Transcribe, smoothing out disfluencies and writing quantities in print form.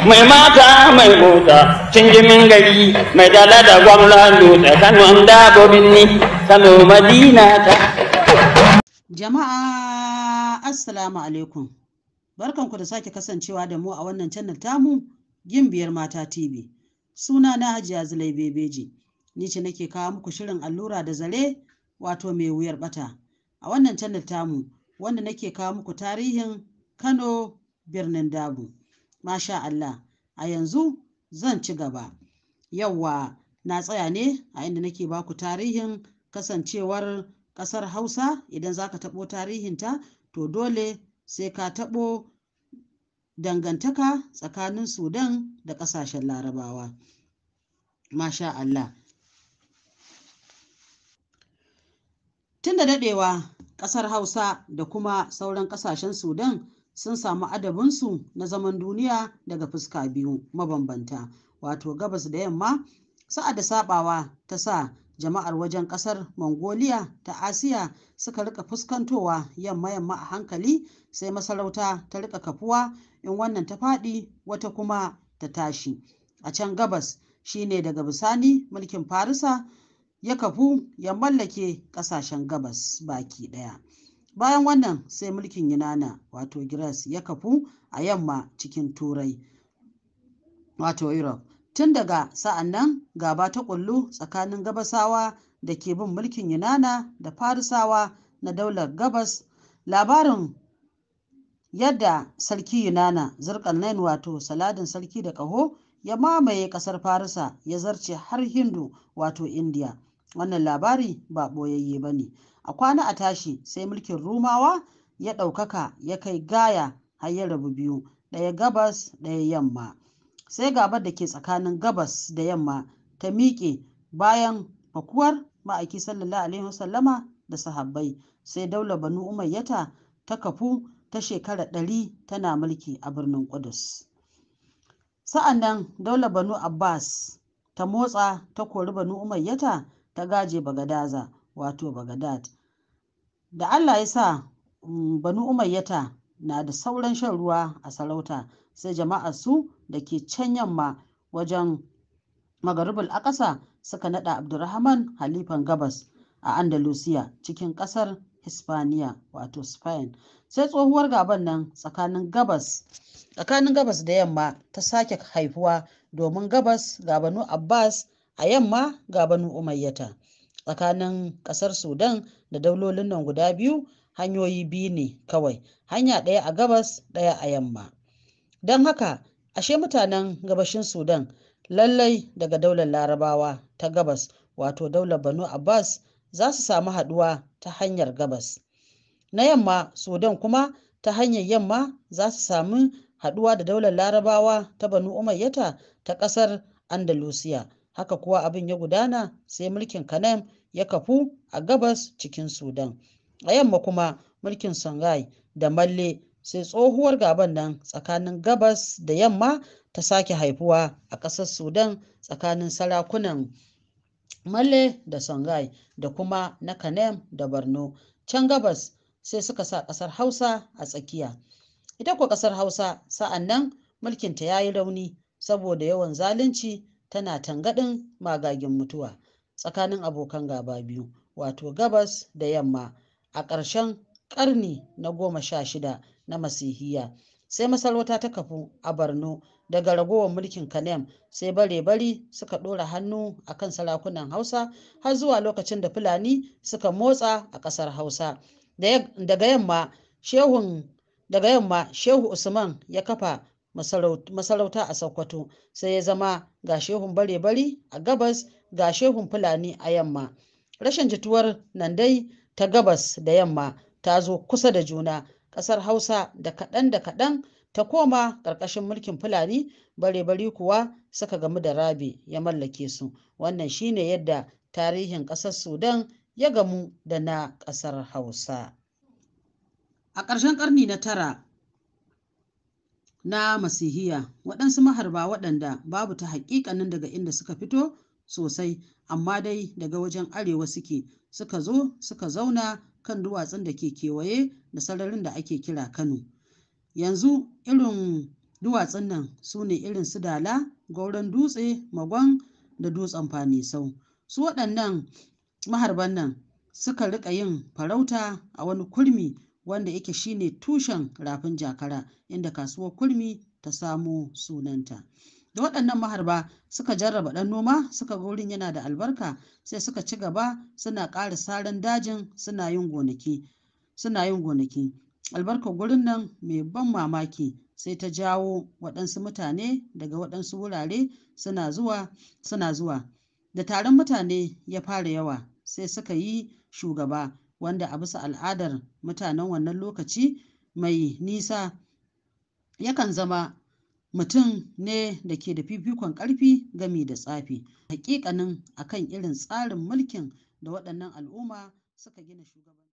Mai mata mai mota, cinjimin gari, mai dala da gwamnan dutse, Kano da binni, Kano Madina ta. Jama'a, Assalamu alaikum. Barkanku da sake kasancewa da mu a wannan channel tamu, Gimbiyar Mata TV. Suna na Hajiya Zulai Bebeji. Ni ce nake kawo muku shirin Allura da Zare, wato mai wuyar bata. A wannan channel tamu wanda nake kawo muku tarihin Kano, birnin Dabo. Masha Allah, a yanzu zan ci gaba. Yawwa, na tsaya ne a inda nake baku tarihin kasancewar ƙasar Hausa. Idan za ka taɓo tarihinta, to dole sai ka taɓo dangantaka tsakanin Sudan da ƙasashen Larabawa. Masha Allah. Tun da daɗewa ƙasar Hausa da kuma sauran ƙasashen Sudan sun samu adabinsu na zaman duniya daga fuska biyu mabambanta, wato gabas da yamma. Sa'ad da sabawa ta sa jama'ar wajen ƙasar Mongolia ta Asiya suka rika fuskantowa yamma-yamma a hankali, sai masarauta ta rika kafuwa, in wannan ta faɗi wata kuma ta tashi. A can gabas shine daga bisani mulkin Farisa ya kafu ya mallake ƙasashen gabas baki ɗaya. Bayan wannan sai mulkin Yunana, wato Greece, ya kafu a yamma cikin Turai, wato Europe. Tun daga sa'an nan gaba ta kullu tsakanin Gabasawa da ke bin mulkin Yunana da Farisawa na daular gabas. Labarin yadda Sarki Yunana Zurkalnain, wato Saladin Sarki da Ƙaho, ya mamaye ƙasar Farisa ya zarce har Hindu, wato India, wannan labari ba ɓoyayye ba ne. A kwana a tashi sai mulkin Rumawa ya ɗaukaka ya kai gaya har ya rabu biyu, ɗaya gabas ɗaya yamma. Sai gabar da ke tsakanin gabas da yamma ta miƙe bayan fakuwar Ma'aiki sallallahu alaihi wasallama da sahabbai, sai daular Banu Umayyata ta kafu, ta shekara 100 tana mulki a birnin Kudus. Sa'an nan daular Banu Abbas ta motsa ta kori Banu Umayyata, ta gaje Bagadaza, wato Bagadad. Da Allah ya sa Banu Umayyata na da sauran shan ruwa a sarauta, sai jama'ar su da ke can yamma wajen Magaribul Akasa suka nada Abdurrahman halifan gabas a Andalusiya cikin kasar Hispaniya, wato Spain. Sai tsohuwar gaban nan tsakanin gabas da yamma ta sake haifuwa, domin gabas ga Banu Abbas, a yamma ga Banu Umayyata. Tsakanin kasar Sudan da daulolin nan guda biyu hanyoyi biyu ne kawai, hanya ɗaya a gabas, ɗaya a yamma. Don haka ashe mutanen gabashin Sudan lallai daga daular Larabawa ta gabas, wato daular Banu Abbas, za su samu haɗuwa ta hanyar gabas. Na yamma Sudan kuma ta hanyar yamma za su sami haɗuwa da daular Larabawa ta Banu Umayyata ta ƙasar Andalusiya. Haka kuwa abin ya gudana, sai mulkin Kanem ya kafu a gabas cikin Sudan, a yamma kuma mulkin Songhai da Malle. Sai tsohuwar gaban nan tsakanin gabas da yamma ta sake haifuwa a ƙasar Sudan tsakanin sarakunan Malle da Songhai da kuma na Kanem da Borno can gabas. Sai suka sa ƙasar Hausa a tsakiya. Ita kuwa ƙasar Hausa sa'an nan mulkinta ya yi rauni saboda yawan zalunci, tana tangaɗin magagin mutuwa tsakanin abokan gaba biyu, wato gabas da yamma. A ƙarshen ƙarni na 16 na Masihiya sai masarauta ta kafu a Borno daga ragowar mulkin Kanem. Sai Bare-bari suka ɗora hannu a kan sarakunan Hausa har zuwa lokacin da Fulani suka motsa a ƙasar Hausa daga yamma. Shehu Usman ya kafa masarauta a Sokoto. Sai ya zama ga shehun Bare-bari a gabas, ga shehun Fulani a yamma. Rashin jituwar nan dai ta gabas da yamma ta zo kusa da juna. Ƙasar Hausa da kaɗan da kaɗan ta koma ƙarƙashin mulkin Fulani, Bare-bari kuwa suka gamu da Rabe ya mallake su. Wannan shine yadda tarihin ƙasar Sudan ya gamu da na ƙasar Hausa. A ƙarshen ƙarni na 9 na Masihiya, waɗansu maharba waɗanda babu ta haƙiƙanin daga inda suka fito sosai, amma dai daga wajen arewa suke, suka zo suka zauna kan duwatsun da ke kewaye da sararin da ake kira Kano yanzu. Irin Duwatsun nan su ne irin su Dala, Gwauron Dutse, Magon da Dutsen Fanisau. Su waɗannan maharban nan suka riƙa yin farauta a wani kurmi wanda yake shine tushen rafin Jakara, inda kasuwar Kurmi ta samo sunanta. Da waɗannan maharba suka jarraba ɗan noma suka ga wurin yana da albarka, sai suka ci gaba suna ƙara saran dajin suna yin gonaki suna yin gonaki. Albarkar gurin nan mai ban mamaki sai ta jawo waɗansu mutane daga waɗansu wurare suna zuwa suna zuwa. Da taron mutane ya fara yawa, sai suka yi shugaba wanda a bisa al'adar mutanen wannan lokaci mai nisa yakan zama mutum ne da ke da fifikon ƙarfi gami da tsafi. Haƙiƙanin akan irin tsarin mulkin da waɗannan al'umma suka gina shugabanci.